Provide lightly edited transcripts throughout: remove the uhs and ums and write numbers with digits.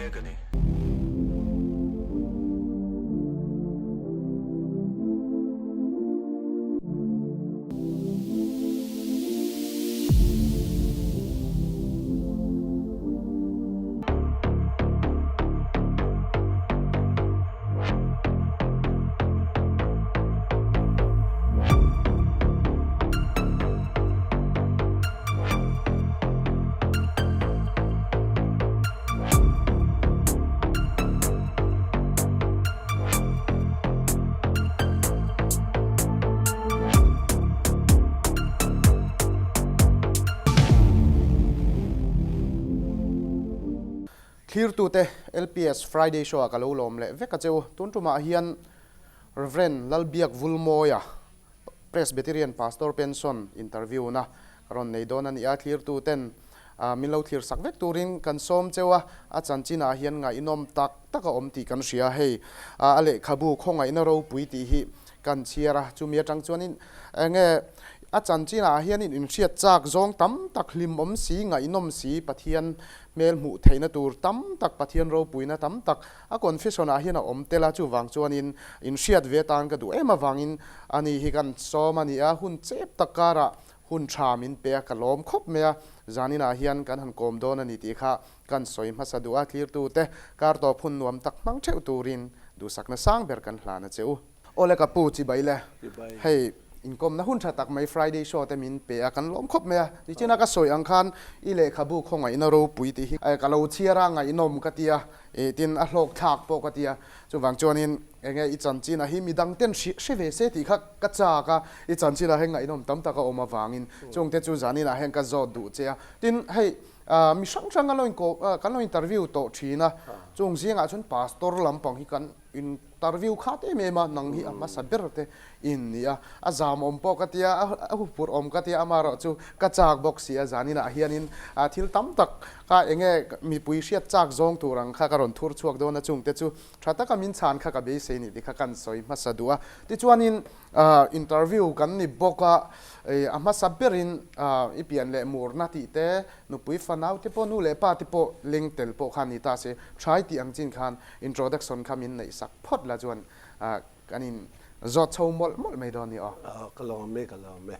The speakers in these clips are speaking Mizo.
mek a ni. Thlirtute LPS Friday Show ah ka lo lawm leh vek a che u. Tun tumah hian Rev. Lalbiak Vulmawia Presbyterian Pastor Pension interview na ka rawn nei dawn a ni a, thlirtu ten min lo thlir sak vek turin kan sawm cheu a, a chanchinah hian ngaihnawm tak tak a awm tih kan hria. Hei a lehkhabu khawngaihna ropui tih hi kan chhiar a, chumi atang chuanin enge a chanchinah hianin inhriat chak zawng tam tak hlimawm si, ngaihnawm si, Pathian hmel hmuh theihna tur tam tak, Pathian ropuina tam tak a confession ah hian a awm tel a, chuvang chuanin inhriat ve atan ka duh em avangin ani hi kan sawm a ni a, hun chep tak karah hun tha min pe a, ka lawm khawp mai a, zaninah hian kan han kawm dawn a ni tih kha kan sawi hmasa duh a, tlirtute kar tawp hun nuam tak hmang theuh turin duhsakna sang ber kan hlan a che u. Awle ka pu chibai le, hei inkawmna hun tha tak mai Friday show te min pe a, kan lawm khawp mai a, nichina ka sawi ang khan i lehkhabu khawngaihna ropui tih hi ka lo chhiar a, ngaihnawm ka ti a, tin a hlawk thlak pawh ka ti a, chuvang chuanin enge i chanchin hi midang ten hre ve se tih kha ka chak a, i chanchin ah hian ngaihnawm tam tak a awm avangin chungte chu zanin ah hian ka zawt duh che a, tin hei mi hrang hrang kan lo inkawm kan lo interview tawh thin a, chung zingah chuan pastor lampang hi kan Interview khat em em a, nang hi a hmasa ber te in ni a, a zam awm pawh ka tia, a hupur awm ka tia, amaherawh chu ka chak bawk si a, zaninah hianin thil tam tak kha enge mipui hriat chak zawng tur ang kha ka rawn thur chhuak dawn a, chungte chu tha taka min chhan kha ka beisei ni tih kha kan sawi hmasa duh a. Tichuanin interview kan ni bawk a, a hmasa berin i pian leh murna tih te, nupui fanau te pawh nu leh pa te pawh leng tel pawh kha ni ta se, thai tih ang chin khan Introduction kha min neih sak phawt la chuan kan in zawt chho mawlh mawlh mai dawn ni aw. Ka lawm e, ka lawm e.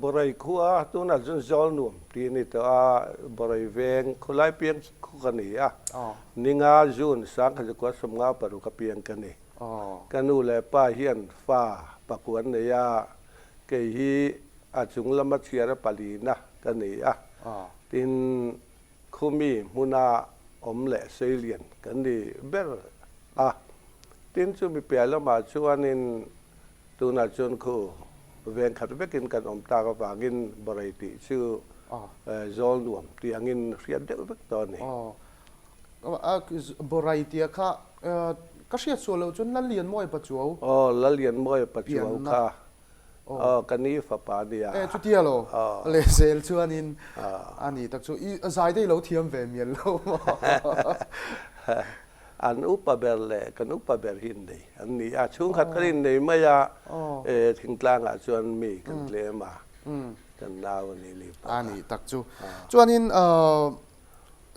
Borai khua tunah chuan zawl nuam tih a ni tawh a, Borai veng khawlai piang khu ka ni a, ninga June 1956 a piang ka ni. Ka nu leh pa hian fa pakua an nei a, kei hi a chung lama chhiar a palina ka ni a, tin Khumi hmuna awm leh seilian kan ni ber a, tin chumi piah lamah chuanin tunah chuan khu veng khat vekin kan awm tak avangin Borai tih chu zawl nuam tih angin hriat deuh vek tawh a ni. Borai tia kha ka hriat sual loh chuan Lallianmawia Pachuau. Aw, Lallianmawia Pachuau kha. Aw, ka ni fapa nia. E, chutia lo. Lehzel chuanin a ni tak chu. I zai te i lo thiam ve mial lo maw? An upa ber leh kan upa ber hi innei an ni a. Chhungkhat kan innei mai a, e, thingtlangah chuan mi kan tlem a, kan nau a ni ni pa. A ni tak chu. Chuanin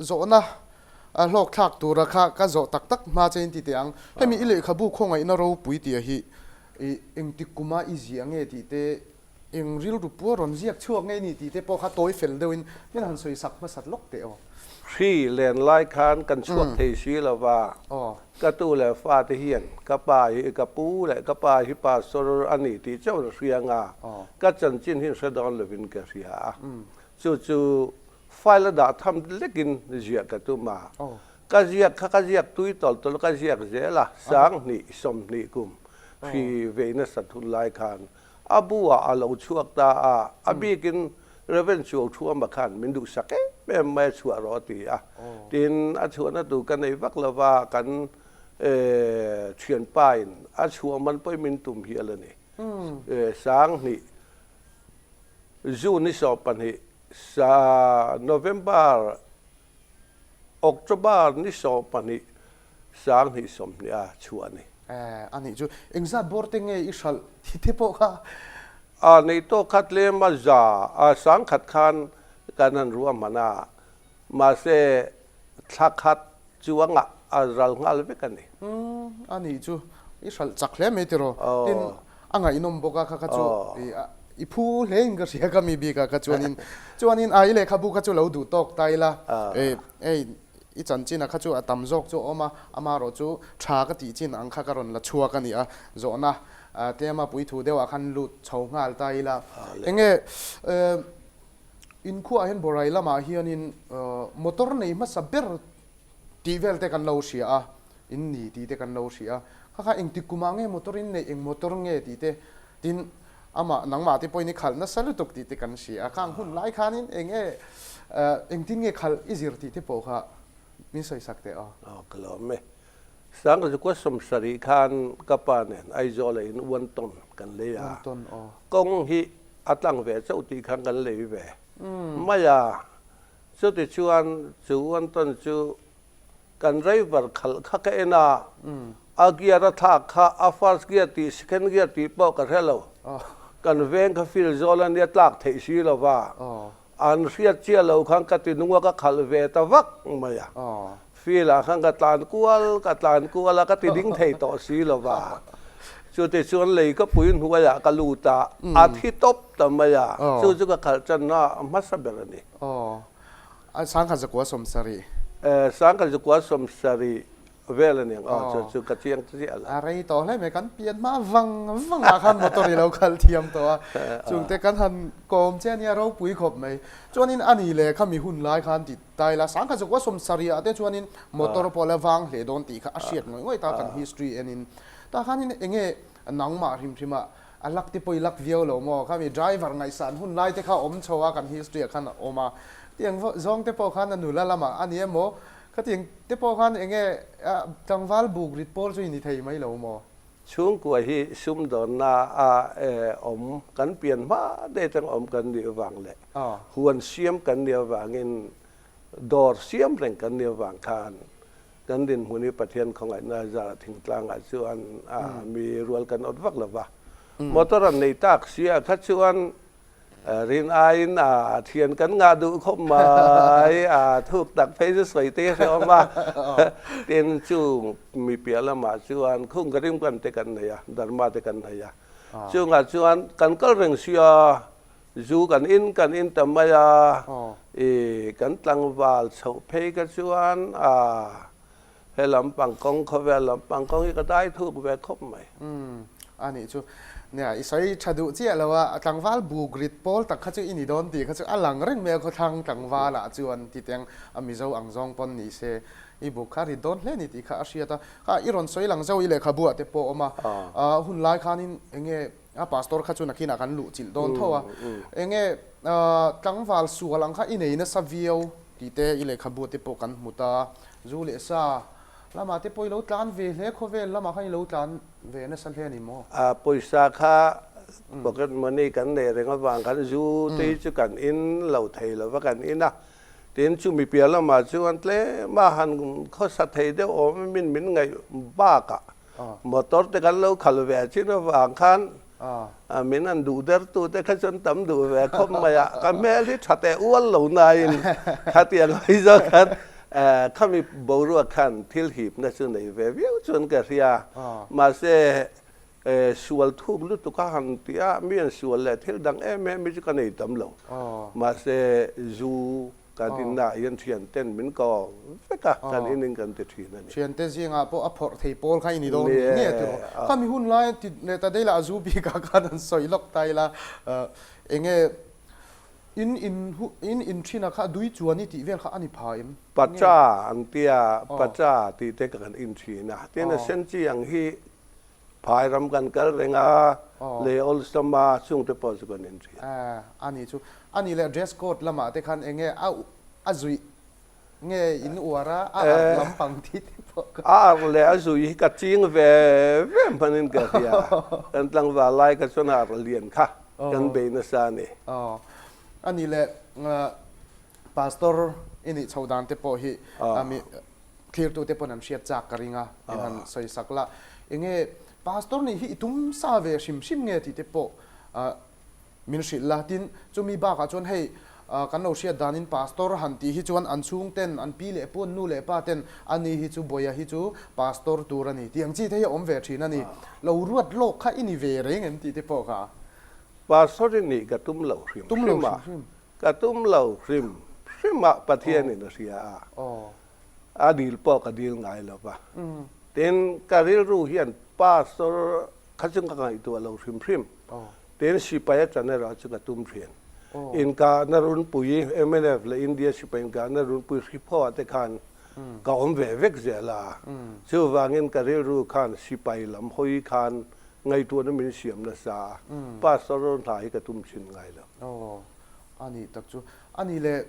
zawhna hlawk thlak tura kha ka zawh tak tak hma che in ti teh ang. Hemi i lehkhabu khawngaihna ropui tih hi I engtik kuma i ziah nge tih te, eng rilru pua rawn ziak chhuak nge ni tih te pawh kha tawi fel deuhin min han sawi sak hmasat lawk teh aw. Hri len lai khan kan chhuak thei si lo va, ka tu leh fate hian ka pa hi ka pu leh ka pa hi pastor a ni tih chauh an hria nga, ka chanchin hi hre dawn lovin ka hria a. Chu chu file a dah tham lekin ziah ka tum a. Ka ziak kha ka ziak tui tawlh tawlh ka ziak zel a, 20 20 kum hri vei nasat hun lai khan a bu ah a lo chhuak ta a, a bikin Rev. Chuau Thuama khan min duhsak em em mai a chhuah rawh a ti a, tin a chhuahna tur ka nei vak lo va, kan thianpa in a chhuah man pawhin min tum hial a ni. 2000 June ni 12 sa November October ni 12 2020 a chhuah a ni. Eh, a nih chu. Engzat bawr te nge i hralh thi te pawh kha? A nei tawk kha tlem a za a 10,000 khan kan han ruahman a, mahse Thla khat chuangah a ral nghal vek a ni. Umm a nih chu i hralh chak hle mai tiraw. Tin a ngaihnawm bawk a kha kha chu i phu hle in ka hria ka mi bik ah kha chuanin chuanin a i lehkhabu kha chu lo duh tawk ta ila hei i chanchin ah kha chu a tam zawk chu a awm a amaherawh chu tha ka tih chin ang kha ka rawn la chhuak a ni a zawhna tlema puithu deuh ah khan lut chho nghal ta ila enge Inkhuaah hian Borai lamah hianin motor nei hmasa ber tih vel te kan lo hria a, in ni tih te kan lo hria a. Kha kha engtik kumah nge motor in neih, eng motor nge tih te, tin amah nangmah te pawhin i khalh nasa lutuk tih te kan hria a. Khang hun lai khanin eng nge engtin nge khalh i zir tih te pawh kha min sawi sak teh aw. Aw ka lawm e. Sangzukua sawmsarih khan ka pa nen Aizawl ah in one ton kan lei a, kawng hi a tlang ve chauh tih khan kan lei ve mai a, chuti chuan chu one ton chu kan driver khalh kha ka en a, a gear a thlak kha a first gear tih second gear tih pawh ka hre lo, kan veng kha field zawl a nia tlak theih si lo va, An hriat chiah lo khan ka ti nung a, ka khalh ve ta vak mai a. Field ah khan ka tlan kual, ka tlan kual a, ka ti ding thei tawh si lo va. Chuti chuan lei ka pui hnuaiah ka lut a, a thi tawp ta mai a. Chu chu ka khalh channa hmasa ber a ni. Sangkhat zakua sawmsarih. Sangkhat zakua sawmsarih. Vel a niang aw chu chu ka chiang chiah lo. A rei tawh hle mai kan pian hma vang vang ah khan motor i lo kal thiam tawh a chungte kan han kawm che ania ropui khawp mai chuanin a ni leh kha mi hun lai khan ti ta ila sangkhat zawk a sawmsarih ah te chuanin motor pawh la vang hle dawn tih kha a hriat ngawih ngawih ta kan history en in tah khanin eng nge nangmah hrim hrim ah a lak te pawh i lak viau lo maw khami driver ngaihsan hun lai te kha awm chho a kan history ah khan a awm a tiang zawng te pawh khan a nula lamah a ni emaw Khatiang te pawh khan eng nge tlangval buk rit pawl chu i ni thei mai lo maw? Chhungkua hi sumdawnna a awm kan pian hma daih atang awm kan nih avang leh huan siam kan nih avangin dawr siam reng kan nih avang khan kan dinhmun hi Pathian khawngaihna zarah thingtlangah chuan mi rual kan awt vak lo va. Motor an nei tak sia kha chuan Rin aiin a thian kan ngah duh khawp mai, a thuk tak phei chu sawi te hre awm a. Tin chu mi piah lamah chuan khung ka rim kan te kan nei a, Dharma te kan nei a. Chungah chuan kan kal reng sia, zu kan in kan in ta mai a, i kan tlangval chhoh phei kha chuan a He lampang kawng, khawvel lampang kawng hi ka dai thuk ve khawp mai. Umm, a nih chu. Nia, i sawi tha duh chiah lo a, tlangval buk rit pawl tak kha chu i ni dawn tih kha chu a lang reng mai a, khawthlang tlangval ah chuan ti teng a Mizo ang zawng pawn ni se, i buk kha rit dawn hle ni tih kha a hriat a. Kha i rawn sawi lang zauh i lehkhabu ah te pawh a awm a, hun lai khanin eng nge a pastor kha chu nakinah kan luh chilh dawn tho a, eng nge tlangval sual ang kha i nei nasa viau tih te i lehkhabu ah te pawh kan hmu ta. Zu leh sa lamah te pawh i lo tlan ve hle, khawvel lamah khan i lo tlan ve nasa hle a ni maw? A pawisa kha pocket money kan neih reng avang khan zu te hi chu kan in lo thei lo va kan in a, tin chumi piah lamah chuan tlem a han khawsa thei deuh awm min min ngaih bakah motor te kan lo khalh ve chin avang khan Min an duh der tu te kha chuan tam duh ve khawp mai a, ka hmel hi tha teh ual lo nain khatiang hawi zawk khan khami boruak khan thil hipna chu nei ve viau chuan ka hria. Mahse sual thuk lutuk a han tih a, mi an sual leh thil dang em em hi chu ka nei tam lo. Mahse zu Kan inah hian thianten min ko vek a, kan inin kan ti thin a ni. Thiante zingah pawh a phawrh thei pawl kha i ni dawn nge nge tiraw? Kha mi hun lai ti leh ta daih la a zu bikah khan an sawi lawk ta ila enge in in in in thin a kha dui chuan i tih vel kha a ni pha em? Pacha an tia, pacha tih te kan in thin a, tin a sen chi ang hi Phai ram kan kal reng a, lei awlsam a, chungte pawh chu kan inhria. A nih chu. A nih leh dress code lamah te khan eng nge a a zuih nge in uar a, a arh lampang tih te pawh ka. A arh leh a zuih hi ka ching ve ve hmanin ka hria. Kan tlangval lai kha chuan a arh lian kha kan bei nasa a ni. A nih leh Pastor i nih chho dan te pawh hi mi thlirtute pawn an hriat chak ka ring a, in han sawi sak la. Enge Pastor nih hi i tum sa ve hrim hrim nge tih te pawh min hrilh la. Tin, chumi bakah chuan hei. Kan lo hriat danin Pastor han tih hi chuan an chhungten, an pi leh pu, an nu leh pa ten a ni hi chu Bawia hi chu Pastor tur a ni tih ang chi te hi a awm ve thin a ni. Lo ruat lawk kha i ni ve reng em tih te pawh kha. Pastor i nih ka tum lo hrim hrim a, ka tum lo hrim hrim a Pathianin a hria a, a dil pawh ka dil ngai lo va. Tin, ka rilru hian Pastor kha chu ka ngaihtuah lo hrim hrim. Tin, sipai a chan erawh chu ka tum thin. Inkahna runpui, mnf leh India sipai inkahna runpui hriphaw ah te khan ka awm ve vek zel a. Chuvangin ka rilru khan sipai lam hawi khan ngaihtuahna min siam nasa a. Pastor rawn hla hi ka tum thin ngai lo. Aw, a nih tak chu. A nih leh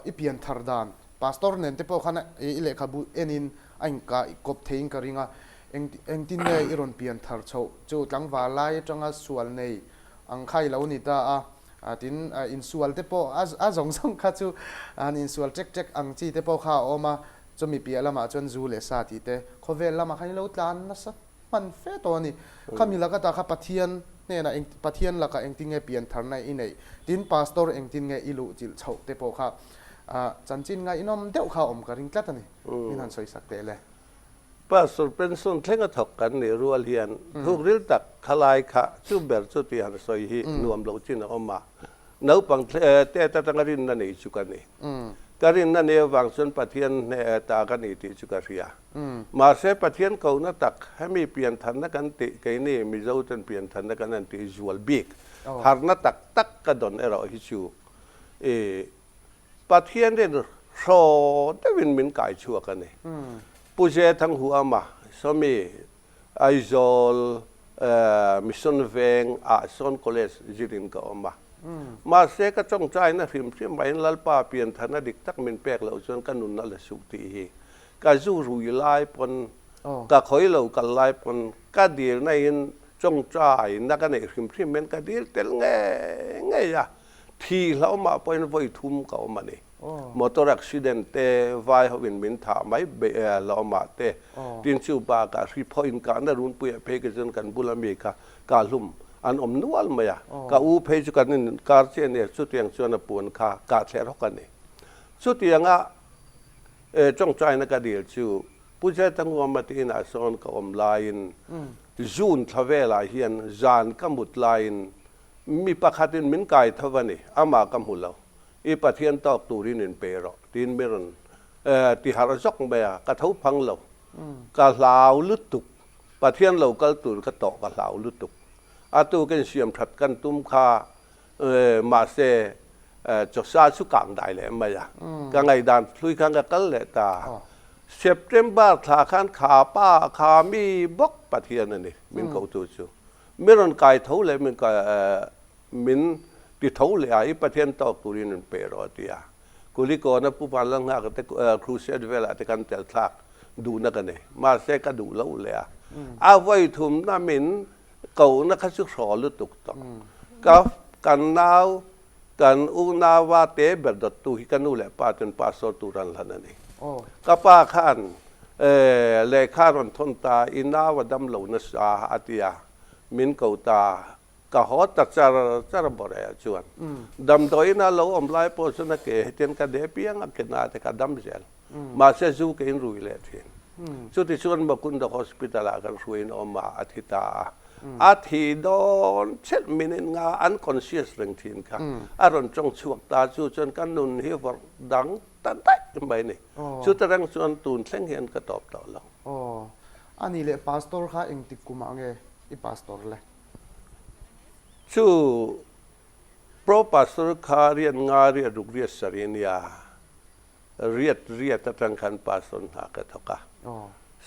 i pian thar dan, Pastor nen te pawh khan i lehkhabu enin a inkah kawp theiin ka ring a. Eng engtin nge i rawn pian thar chhoh chu tlangval lai atanga sual nei ang kha i lo ni ta a, tin insual te pawh a a zawng zawng kha chu han insual ṭek ṭek ang chi te pawh kha a awm a, chumi piah lamah chuan zu leh sa tih te khawvel lamah khan i lo tlan nasa hman fe tawh a ni. Khami laka ta kha Pathian hnenah eng Pathian lakah engtin nge pian tharna i neih, tin Pastor engtin nge i luh chilh chhoh te pawh kha chanchin ngaihnawm deuh kha a awm ka ring tlat a ni, min han sawisak teh le. Pastor pension thleng a thawk kan nih rual hian thukril tak khalai kha chu ber chu tih han sawi hi nuam lo chin a awm a. Naupang tet atanga rinna nei chu ka ni. Ka rinna nei avang chuan Pathian hneh ta ka ni tih chu ka hria. Mahse Pathian kohna tak hemi pianthanna kan tih keini Mizo ten pianthanna kan han tih zual bik harna tak tak ka dawn erawh hi chu i Pathianin hraw deuhin min kai chhuak a ni. Pu Je Thanghuama, Sawmi, Aizawl Mission Veng ah sawn College zirin ka awm a. Mahse ka tawngtaina hrim hrim aiin Lalpa pianthana dik tak min pek loh chuan ka nun a la suh tih hi ka zu rui lai pawn, ka khawi lo kal lai pawn ka dilna in tawngtaina ka neih hrim hrim hian ka dil tel ngei ngei a. Thi hlauhmah pawhin vawi thum ka awm a ni. Motor accident te, vai hovin min thah mai hlauhmah te, tin chu bakah hri phaw inkahna runpuiah phei ka chuan kan bula mi kha kah hlum an awm nual mai a. Ka u phei chu kan inkar chiah a nia, chutiang chuan a puan kha kah thler hawk a ni. Chutianga tawngtaina ka dil chu Pu Zetangawma te inah sawn ka awm laiin June thla velah hian zan ka mut laiin Mi pakhatin min kai tho a ni, amah ka hmu lo. I Pathian tawk turin in pe rawh, tiin mi rawn ti harh zawk mai a, ka tho phang lo. Ka hlau lutuk, Pathian lo kal tur ka tawh ka hlau lutuk. A tukin siam that kan tum kha, mahse chawsa chu kang dai leh mai a, ka ngaihdan hlui khan ka kal leh ta. September thla khan kha pa kha mi bawk Pathian a ni min kotu chu. Mi rawn kai tho leh min kai min ti tho leh a, i Pathian tawk turin in pe rawh a ti a. Kulikawna Pu Vanlalnghaka te crusade velah te kan tel thlak duhna ka nei. Mahse ka duh lo leh a. A vawi thumna min kohna kha chu hraw lutuk tawh. Ka kan nau kan unauva te ber dawttu hi ka nu leh pa ten pastor tur an hlan a ni. Ka pa khan lehkha rawn thawn ta, i nau a dam lo nasa a ti a, min ko ta, ka haw ta char char bawrh chuan. Damdawiin a lo awm lai pawh chuan a ke hetian ka deh piang a, ke na te ka dam zel. Mahse zu ke in rui leh thin. Chutichuan Mukunda Hospital ah kan hruaiin a awm a, a thi ta a. A thi dawn chelh minute nga unconscious reng thin kha a rawn tawng chhuak ta chu chuan ka nun hi vawrh dang ta daih mai ni. Chuta reng chuan tun thleng hian ka tawp tawh lo. Aw, a nih leh pastor kha engtik kum ah nge i pastor le? Chu pro pastor kha riat nga riat ruk riat sarih nia riat riat atang khan pastor hna ka thawk a,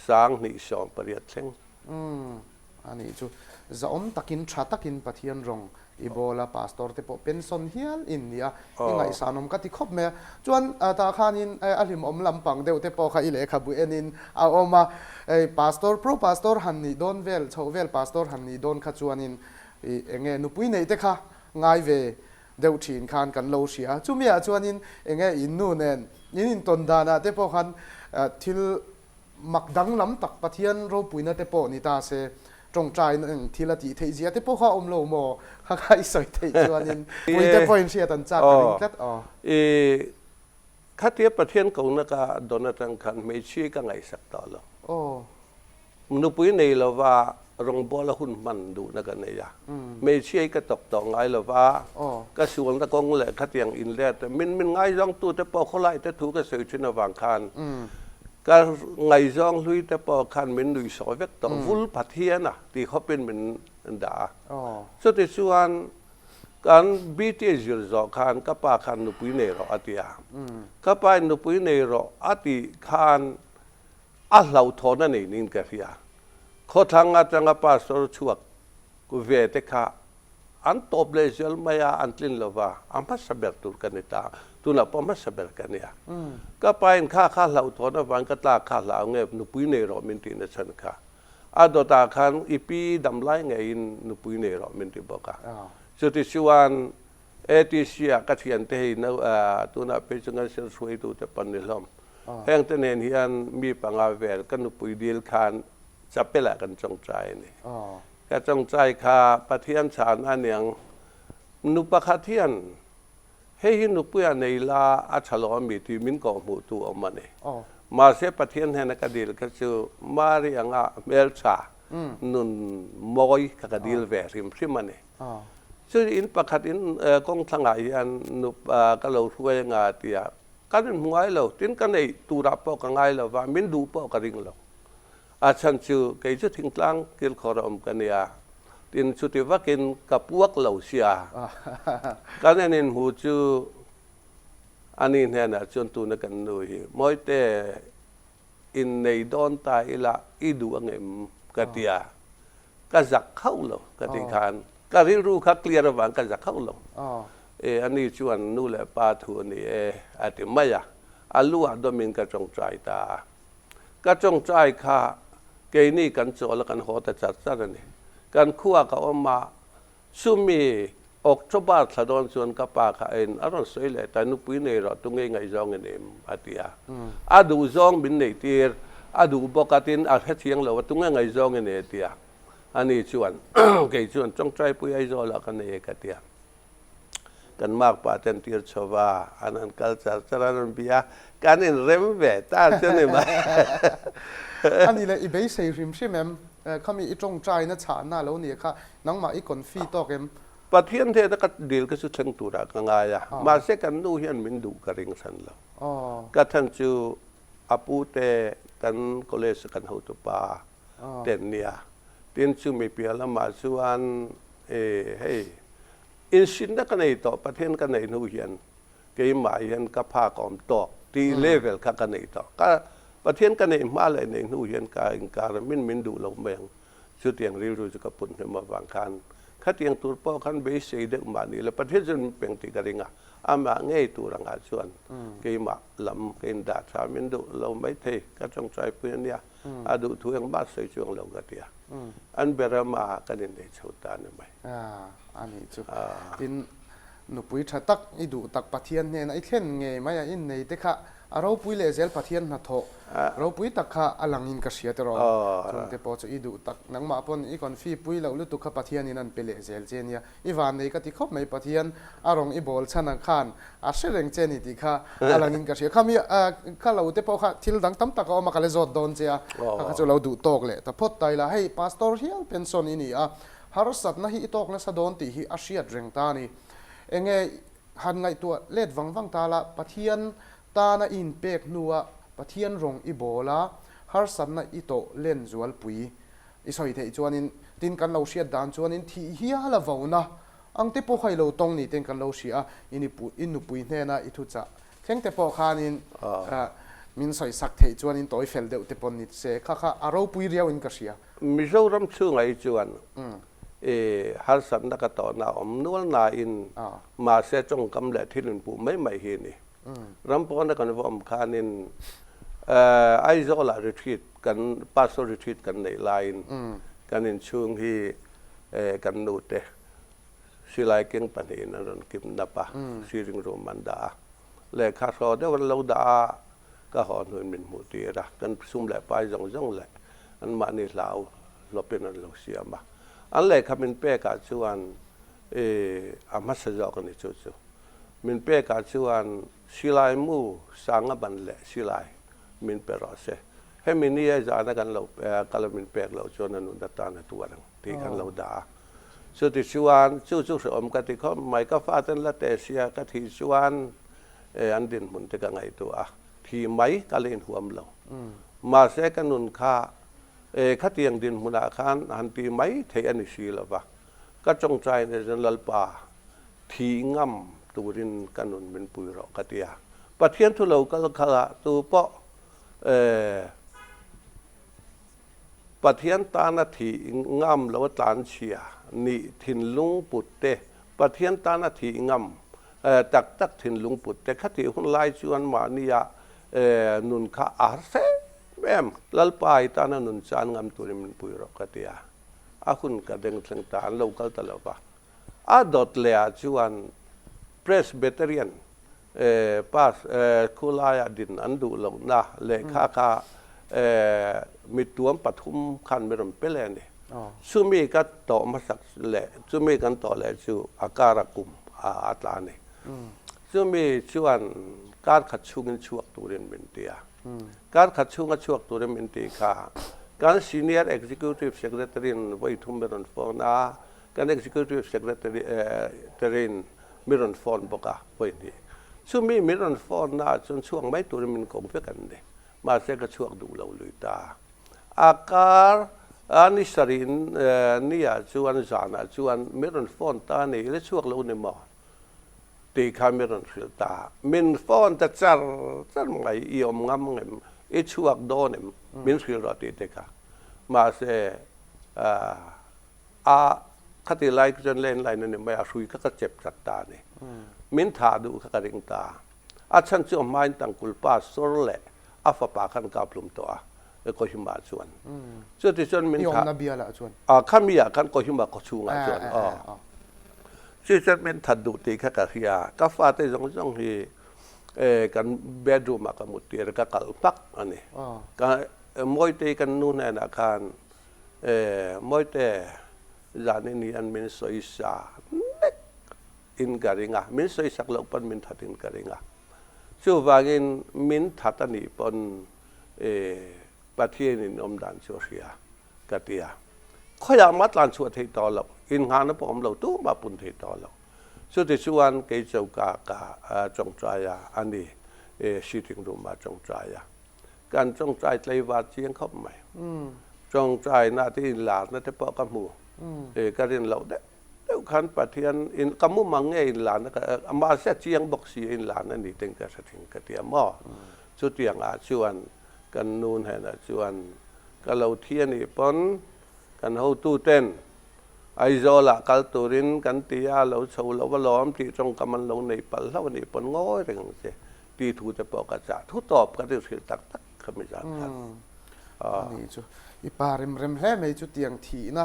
2018 thleng. Umm, a nih chu. Zahawm takin, tha takin Pathian rawng i bawl a, pastor te pawh pension hial in ni a, i ngaihsanawm ka ti khawp mai a. Chuan tah khanin a hlimawm lampang deuh te pawh kha i lehkhabu enin a awm a, hei pastor, pro pastor han nih dawn vel, chhoh vel pastor han nih dawn kha chuanin i enge nupui neih te kha ngai ve deuh thin khan kan lo hria a. Chumiah chuanin enge in nu nen in intawn danah te pawh khan thil Mak danglam tak Pathian ropuina te pawh ni ta se, Tawngtai na eng thil a tih theih zia te pawh kha a awm lo maw? Kha kha i sawi theih chuanin puite pawhin hriat an chak ka ring tlat aw. I khatia Pathian kohna ka dawn atang khan hmeichhia ka ngaihsak tawh lo. Aw. Nupui nei lova rawngbawla hun hman duhna ka nei a. Hmeichhia hi ka tawk tawh ngai lova, ka sualna kawng leh khatiang inlet min min ngaizawngtute pawh khawlai te thu ka sawi thin avang khan ka ngaizawng hlui te pawh khan min nuihsawh vek tawh vul Pathian a ti khawpin min dah a. Chutichuan kan BT zir zawh khan ka pa khan nupui nei rawh a ti a. Ka pa in nupui nei rawh a tih khan A hlauhthawn a nei niin ka hria. Khawthlang atanga pastor chhuak ve te kha an tawp leh zel mai a, an tlin lo va, a hmasa ber tur ka ni ta. Tunah pawh hmasa ber ka nia. Ka pain kha kha hlauhthawn avang ka tlak kha hlau nge nupui nei rawh min tihna chhan kha. A dawtah khan i pi damlai ngeiin nupui nei rawh min ti bawk a. Chutichuan ATC ah ka thiante hei no tunah phei chu kan sir hruaitute pawn ni hlawm. Heng te nen hian mi panga vel ka nupui dil khan chapel ah kan tawngtai a ni. Ka tawngtai kha Pathian chhan a niang nu pakhat hian hei hi nupui ah nei la a tha lo ami tih min kawhhmuh tu awm a ni. Mahse Pathian hnena ka dil kha chu Mari anga hmeltha nun mawi kha ka dil ve hrim hrim a ni. Chu in pakhat in kawng thlangah hian nup ka lo hruai anga tia kan inhmu ngai lo. Tin ka neih turah pawh ka ngai lo va, min duh pawh ka ring lo. A chhan chu kei chu thingtlang kilkhawr a awm ka nia. Tin chuti vakin ka puak lo sia. Kan en inhmu chu ani hnenah chuan tuna kan nu hi Mawite innei dawn ta ila i duh angem ka tia. Ka zak hauh lo ka tih khan ka rilru kha clear avang ka zak hauh lo. E ani chuan nu leh pa thu a ni e a ti mai a, a lu ah dawmin ka tawngtai ta a. Ka tawngtai kha keini kan chawl a kan haw ta char char a ni. Kan khuaa ka awm a, Chumi October thla dawn chuan ka pa kha en a rawn sawi leh ta, nupui nei rawh tu ngei ngaihzawng i neim a ti a. A duhzawng min neih tir, a duh bawk a tin a hrethiang lo a, tu nge ngaihzawng i nei a ti a. Ani chuan kei chuan tawngtaipui Aizawlah ka nei e ka ti a. Kan makpa te an tir chho va, an han kal char char a, an rawn bia a, kan inrem ve ta chu ni mai. Ani leh i beisei hrim hrim em? Khami i tawngtaina chhahna lo nia kha Nangmah i confi tawk em? Pathian hnena ka dil ka chu thleng turah ka ngai a, mahse kan nu hian min duh ka ring hran lo. Ka than chu a pu te kan college kan hotupa te an nia, tin chumi piah lamah chuan hei insinna ka nei tawh, Pathian ka neih hnu hian keimah hian ka phak awm tawk tih level kha ka nei tawh. Ka Pathian ka neih hma leh neih hnu hian ka inkar a, min min duh lo mai ang. Chutiang rilru chu ka put hnem avang khan khatiang tur pawh khan beisei deuh mah ni la Pathian chuan min peng tih ka ring a, amah ngei tur angah chuan keimah lam ka indah tha min duh lo maithei ka tawngtaipui a nia, a duh thu engmah sawi chuang lo ka ti a, an ber amah kan innei chho ta a ni mai. A nih chu. Tin, Nupui tha tak i duh tak Pathian hnena i thlen ngei mai a innei te kha a ropui leh zel Pathian hnathawh ropui tak kha a langin ka hria tiraw chung te pawh chu i duh tak nangmah pawn i confi pui loh lutuk kha Pathianin an pe leh zel che nia i vannei ka ti khawp mai Pathian a rawng i bawl chhan ang khan a hre reng che ni tih kha a langin ka hria khami kha lo te pawh kha thil dang tam tak a awm a ka la zawt dawn che a kha kha chu lo duh tawk leh ta phawt ta ila hei Pastor hial pension i ni a Harsatna hi i tawk nasa dawn tih hi a hriat reng ta a ni. Enge han ngaihtuah let vang vang ta la, Pathian tana i inpek hnua Pathian rawng i bawl a, harsatna i tawh len zualpui i sawi theih chuanin, tin kan lo hriat dan chuanin thih hial a vona ang te pawh kha i lo tawng ni ten kan lo hria a, i i nupui hnena i thuchah thleng te pawh khanin min sawisak theih chuanin tawi fel deuh te pawn ni se, kha kha a ropui riauin ka hria. Mizoram chhungah hi chuan i harsatna ka tawhna a awm nual nain mahse tawngkam leh thil inpuh mai mai hi a ni. Ram pawna kan va awm khanin Aizawlah retreat kan pastor retreat kan neih laiin kan inchhung hi kan nute silai keng pahnihin an rawn kim nap a, sitting room an dah a, lehkha hraw deuh an lo dah a, ka haw hnuin min hmuh tir a, kan sum leh pai zawng zawng leh anmahni hlau. hlawpin an lo siam a. An lehkha min pekah chuan a hmasa zawk a ni chu chu. Min pekah chuan silai mu sanga ban leh silai min pe rawh se. Hemi nia zana kan lo kal a min pek loh chuan a nun atan a tuar ang tih kan lo dah a. Chutichuan chu chu hrehawm ka ti khawp mai. Ka faten la teh sia ka thih chuan an dinhmun te ka ngaihtuah a, thi mai ka la inhuam lo. Mahse ka nun kha khatiang dinhmunah khan han ti mai theih a ni si lo va. Ka tawngtai nen chuan Lalpa thi ngam turin ka nun min pui rawh ka ti a. Pathian thu lo kal khalh a tu pawh Pathian tana thih ngam lo tlanchhia nih thinlung put te, Pathian tana thih ngam tak tak thinlung put te khatih hun lai chuan mahnia nun kha a harsa em em. Lalpa i tana nun chan ngam turin min pui rawh ka ti a, a hun ka deng thleng ta an lo kal ta lo va. A dawt leh ah chuan Presbyterian Pass khulaiah din an duh lohna lehkha kha mittuam pathum khan mi rawn pe leh a ni. Chumi ka tawh hmasak leh chumi kan tawh leh chu a kara kum a tla a ni. Chumi chuan kar khat chhungin chhuak turin min ti a. Kar khat chhunga chhuak turin min ti kha kan Senior Executive Secretary-in vawi thum mi rawn phone a, kan Executive Secretary-in mi rawn phone bawk a, vawi hnih. Chumi min rawn phone naah chuan chhuak mai turin min ko vek an ni. Mahse ka chhuak duh lo lui ta. A kar a ni sarih niah chuan zanah chuan min rawn phone ta a ni, i la chhuak lo ni maw? Tih kha min rawn hrilh ta. Min phone ta char char mai, i awm ngam ngem, i chhuak dawn em? Min hrilh rawh tih te kha. Mahse A khati lai chu chuan landline a ni mai a, hrui kha ka chep chat ta a ni. Min thah duh kha ka ring ta. A chhan chu a hmain tangkul pa sawr leh a fapa khan ka hlum tawh a, Kohima chuan. Chuti chuan min thah. I awmna bialah chuan? A, khami ah khan Kohima khawchhungah chuan aw. Chu chuan min that duh tih kha ka hria. Ka fate zawng zawng hi kan bedroom ah ka mut tir a, ka kalh hmak a ni. Ka Mawitei kan nu hnenah khan E, Mawite, zanin hian min sawisa nek in ka ring a, min sawisak loh pawn min that in ka ring a. Chuvangin min that a nih pawn e, Pathian in awm dan chu a hria ka ti a. Khawiah mah tlan chhuah theih tawh loh, innghahna pawh awm lo, tumah pun theih tawh loh. Chutichuan kei choka ka tawngtai a, a ni, e, sitting room ah tawngtai a. Kan tawngtai tlaivar chiang khawp mai. Tawngtaina te inlarna te pawh ka hmu. E ka rin loh deuh deuh khan Pathian in ka mumang nge inlarna ka mahse a chiang bawk si a inlarna ni ten ka hre thin ka ti a maw. Chutiang ah chuan kan nu hnenah chuan ka lo thi a nih pawn kan hotu ten Aizawl ah kal turin kan ti a lo chho lo alawm tih tawngkam an lo nei palh hlauh a nih pawn ngawi reng ang che. Ti thu te pawh ka chah thu tawp ka ti hrilh tak tak kha mi zan khan. Ani chu i pa rem rem hle mai chu tiang thihna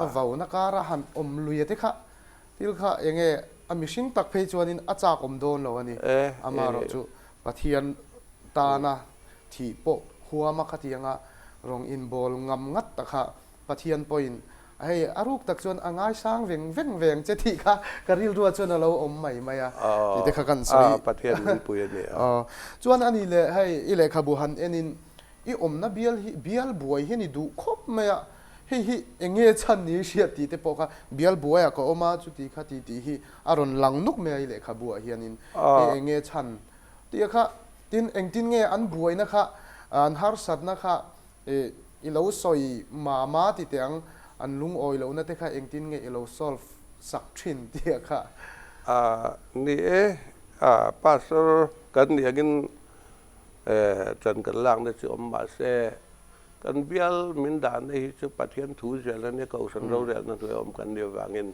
a vauna kara han awm lui a te kha thil kha enge a mihring tak phei chuanin a chak awm dawn lo a ni. Amaherawh chu Pathian tana thih pawh huama khatianga rawng inbawl ngam ngat ta kha Pathian pawhin hei a ruk tak chuan a ngaisang veng veng veng che tih kha ka rilrua chuan a lo awm mai mai a tih te kha kan sawi. A Pathian min pui a ni a. Chuan a ni leh hei i lehkhabu han enin i awmna bial hi bial buai hi ni duh khawp mai a, hei hi eng nge chhan ni hriat tih te pawh kha bial buaiah ka awm a chuti kha ti tih hi a rawn lang nuk mai a i lehkhabuah hianin hei eng nge chhan tih kha tin engtin nge an buaina kha an harsatna kha I i lo sawi mama ti teh ang, an lungawi lohna te kha engtin nge i lo solve sak thin tih a kha. A ni e, a pastor kan nih angin ṭan kan lakna chu awm mah se, kan bial min dahna hi chu Pathian thu zel a nia, Kohhran rorelna hnuai awm kan nih avangin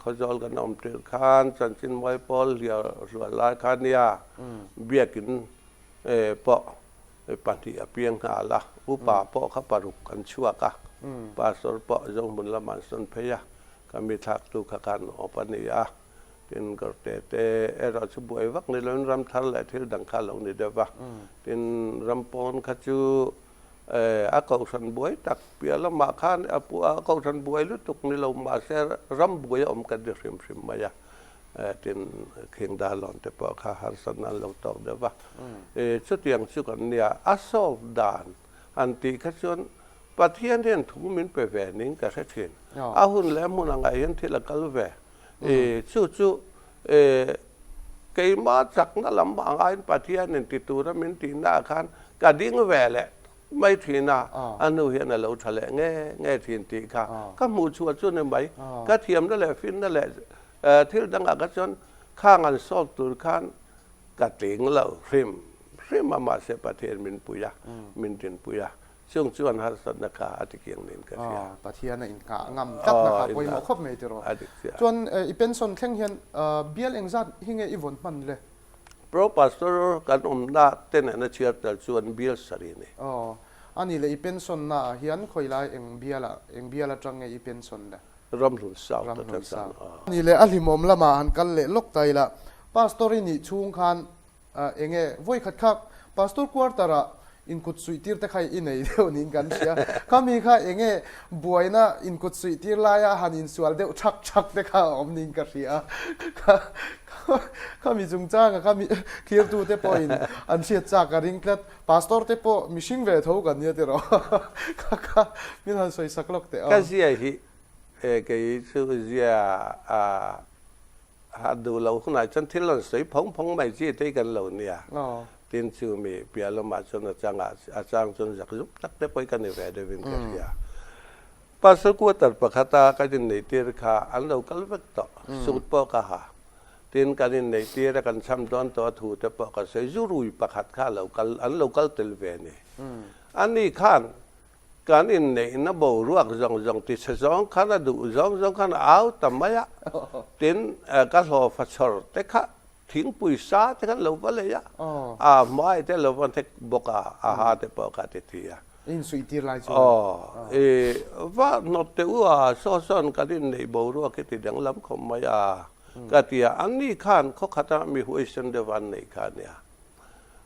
Khawzawl kan awm tirh khan chanchin mawi pawl hliar hluah lai kha nia biakin pawh 2 a piang nghal a, upa pawh kha paruk an chhuak a, pastor pawh Zohmun lamah an sawn phei a, ka mi thlaktu kha khan awp a ni a, tin Gawrte te erawh chu buai vak ni loin ram thar leh thil dang kha a lo ni deuh va, tin ram pawn kha chu. A kohhran buai tak piah lamah khan a kohhran buai lutuk ni lo mahse ram buai a awm kan ti hrim hrim mai a. Tin, khing darlawn te pawh kha harsatna an lo tawk deuh va. Chutiang chu kan nia, a solve dan han tih kha chuan Pathian hian thu min pe ve ning ka hre thin. A hun leh hmun angah hian thil a kal ve. Chu chu keimah chakna lam angaiin Pathianin ti tura min tihnaah khan ka ding ve leh mai thin a, a hnu hian a lo tha leh nge nge thin tih kha ka hmuh chhuah chu ni mai. Ka thiamna leh finna leh thil dangah kha chuan khang an solve tur khan ka tling lo hrim hrim a, mahse Pathian min pui a, min dinpui a. Chung chuan harsatna kha a tikiang niin ka hria. Pathian a inngah ngam tlatna kha pawimawh khawp mai tiraw. A dik chiah. Chuan i pension thleng hian bial engzat hi nge i vawn hman le? Pro Pastor kan awmna te nena chhiar tel chuan bial sarih a ni. Aw. A nih leh i pension na ah hian khawi lai eng bial ah eng bial atang nge i pension le? Ramhlun South atang khan. A nih leh a hlimawm lamah han kal leh lawk ta ila Pastor i nih chhung khan Eng nge, vawikhat kha Pastor quarter ah inkut suih tir te kha i nei deuh niin kan hria. Khami kha eng nge buaina inkut suih tir laia han insual deuh thak thak te kha a awm niin ka hria. Khami chungchanga khami thirtu te pawhin an hriat chak a ring tlat. Pastor te pawh mihring ve tho kan nia tiraw. Kha kha min han sawi sak lawk teh ang. Ka zia hi kei chu zia A duh lo hunah chuan thil rawn sawi phawng phawng mai chi te hi kan lo nia. Tin chu mi piah lamah chuan a changah a chang chuan zak zuk tak te pawh hi ka ni ve deuhin ka hria. Pastor quarter pakhata kan inneihtir kha an lo kal vek tawh, suit pawh ka ha. Tin kan inneihtir a kan cham dawn tawh a thu te pawh ka sawi, zu rui pakhat kha a lo kal an lo kal tel ve a ni. Ani khan Kan inneihna boruak zawng zawng tichhe zawng khan a duh zawng zawng khan a au ta mai a, tin ka hlawfa chhawr te kha thingpui sa te khan lo va lei a, a hmai te lo va hnek bawk a, a ha te pawh kha ti thi a. Insuih tir lai chuan. Aw, i va hnawt teh u a, saw sawn kan inneih boruak hi ti danglam khawp mai a, ka ti a, anni khan khawkhata mi huaisen deuh an neih kha a nia.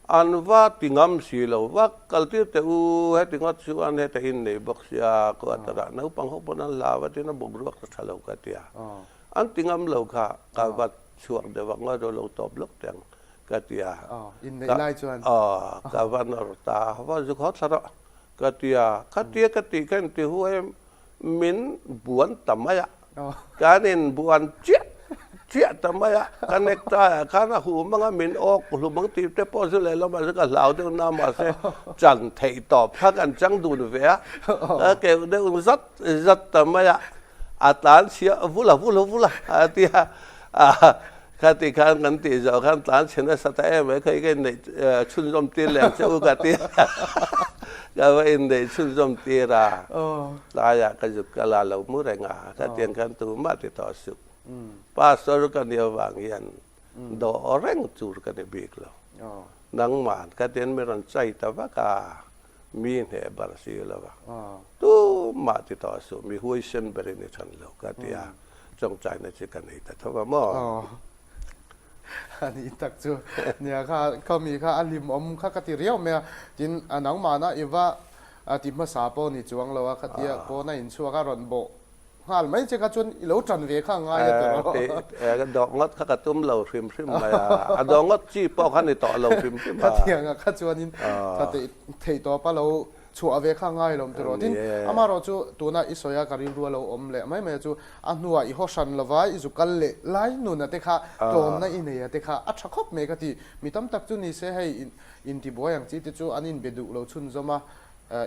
An va ti ngam si lo va, kaltir teh u, heti ngawt chuan heta in nei bawk sia, quarter ah naupang ho pawn an hlau a tin a boruak ta tha lo ka ti a. An ti ngam lo kha ka va chhuak deuh a, ngawi rawh lo tawp lawk teh ang ka ti a. Inneih lai chuan. Ka va nawr ta, va zuk haw thla rawh ka ti a, khatia ka tih kha inti huai em? Min buan ta mai a, kan in buan chiah chiah ta mai a, ka necktie ah khan a huh mang a, min awk hlum ang tih te pawh chu lehlam ah chuan ka hlau deuh na mahse chan theih tawp kha kan chang dun ve a, ka keuh deuh zat zat ta mai a, a tlan chhia vula vula vula a ti a, Khati khan kan tih zawh khan tlan chhe nasa ta em mai khawi ka inneih chhunzawm tir leh ang che u ka ti a, ka va inneih chhunzawm tir a, tlaiah ka zuk ka la lo mu reng a, khatiang khan tumah ti tawh suh. Pastor ka nih avang hian dawh reng tur ka ni bik lo. Nangmah khatiang mi rawn chai ta vak a, mi hneh bar si lo va, tumah ti tawh suh, mi huaisen berin i than lo ka ti a, chawngchaina chu ka nei ta tho va maw? A nih tak chu, nia kha khami kha a hlimawm kha ka ti riau mai a, tin a nangmahna i va ti hmasa pawh ni chuang lo a, khatia pawn a inchhuak a rawn bawh Nghal mai che kha chuan i lo tan ve kha a ngai a ti rawh. Ka dawh ngawt kha ka tum lo hrim hrim mai a, a dawh ngawt chi pawh kha ni tawh lo hrim hrim a. Khatiang ah kha chuanin tha theih tawp a lo chhuah ve kha a ngai lo ti rawh. Tin, amaherawh chu tuna i sawi a ka rilru a lo awm leh mai mai a chu a hnuah i haw hran lova i zu kal leh lai nuna te kha tlawmna i nei a te kha a tha khawp mai ka ti. Mi tam tak chu ni se hei intibuai ang chi te chu an inbe duh lo chhunzawm a,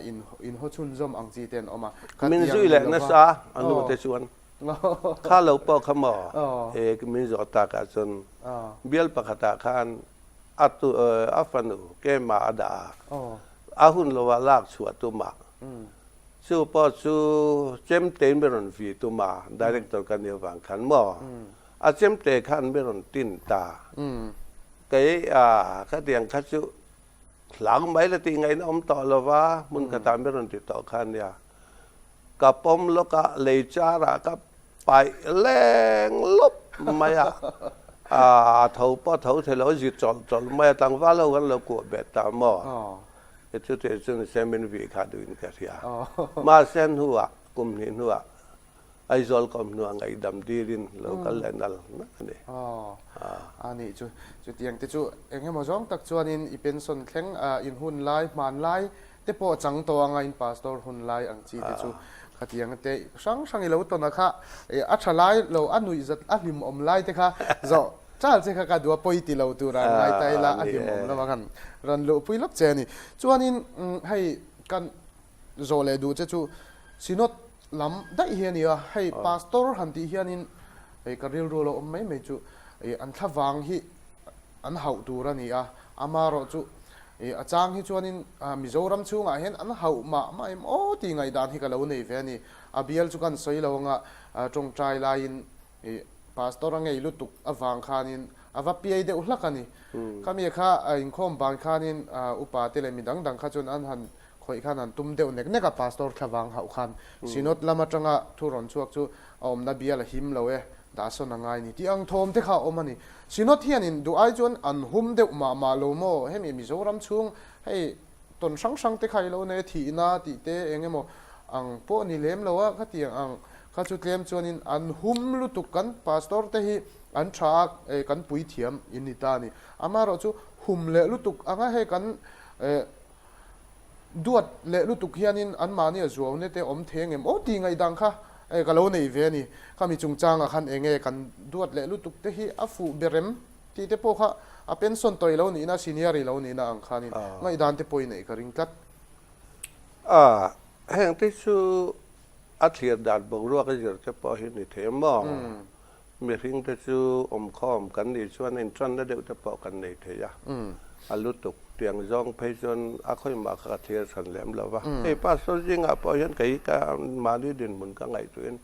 in in haw chhunzawm ang chi te an awm a. Min zui leh nasa a nu te chuan kha lo pawh kha maw e min zawh tak ah chuan bial pakhat ah khan a tu a fanu keimah a dah a a hun lo ah lak chhuah tum a chu pawh chu chemte in mi rawn vi tum a director ka nih avang khan maw a chemte khan mi rawn tin ta kei a khatiang kha chu Hlang mai la tih ngaihna awm tawh lo va, hmun khatah mi rawn ti tawh kha ania. Ka pawm lawk a, lei charah ka paih leng lawp mai a, a tho pawh a tho thei lo, a zi chawlh chawlh mai a, tlangval ho khan lo kuah bet ta maw? Chutih chu nise min vih kha duhin ka hria. Mahse hnuah, kum hnih hnuah Aizawl ka awm hnuah ngaihdam dilin lo kal leh nal nal a ni. A nih chu. Chutiang te chu eng emaw zawng tak chuanin i pension thleng in hun lai, hman lai te pawh chang tawh anga in pastor hun lai ang chi te chu khatiang te hrang hrang i lo tawn a kha a tha lai lo a nuih zat a hlim awm lai te kha zawh chal che kha ka duh a pawi ti lo tur a ngai ta ila a hlim awm lo a kan rawn luhpui lawk che a ni. Chuanin hei kan zawh leh duh che chu Synod lam daih hi a ni a, hei Pastor han tih hianin hei ka rilru lo awm mai mai chu an thlavang hi an hauh tur a ni a, amarawh chu a chang hi chuanin Mizoram chhungah hian an hauh mah mah em aw tih ngaihdan hi ka lo nei ve a ni. A bial chu kan sawi lo anga tawngtai laiin Pastor a ngei lutuk avang khanin a va piai deuh hlak a ni. Khami kha inkhawm ban khanin upa te leh mi dang dang kha chuan an han Khawih khan an tum deuh nek nek a, Pastor thlavang hauh khan Synod lam atanga thu rawn chhuak chu a awmna bial a him lo e, dahsawn a ngai ni tih ang thawm te kha a awm a ni. Synod hianin duh ai chuan an hum deuh mah mah lo maw? Hemi Mizoram chhung hei tawn hrang hrang te kha i lo nei a, thihna tih te eng emaw ang pawh ni lem lo a, khatiang ang kha chu tlem chuanin an hum lutuk kan Pastor te hi an tha a, kan puithiam in ni ta a ni. Amaherawhchu hum leh lutuk anga hei kan Duat leh lutuk hianin anmahni a zuaune te awm thei angem aw tih ngaihdang kha ka lo nei ve a ni. Khami chungchangah khan enge kan duat leh lutuk te hi a fuh ber em tih te pawh kha a pension tawih lo nihna, senior i lo nihna ang khanin ngaihdan te pawh i neih ka ring tlat. A, heng te chu a thlir dan boruak a zir te pawh hi ni thei maw? Mihring te chu awmkhawm kan nih chuan inṭanna deuh te pawh kan nei thei a, a lutuk tiang zawng phei chuan a khawimah kha ka thlir chhan lem lo va. Hei pastor zingah pawh hian kei ka mahni dinhmun ka ngaihtuahin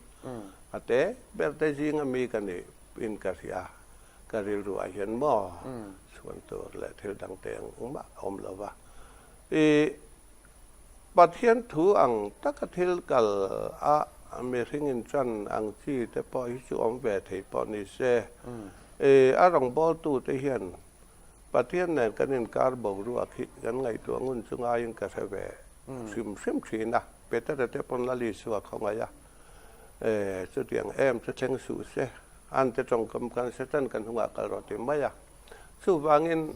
a te ber te zinga mi ka nih in ka hria, ka rilruah hian maw chhuan tur leh thil dang te engmah a awm lo va. I Pathian thu ang taka thil kal a mihring in chan ang chi te pawh hi chu awm ve thei pawh ni se. I a rawngbawltu te hian Pathian nen kan inkar boruak hi kan ngaihtuah ngun chu ngaiin ka hre ve hrim hrim thin a. Petera te pawn Lal Isua khawngaih a, chutiang em chu thleng suh se, an te tawngkam kan Satan kan hnungah kal rawh ti mai a. Chuvangin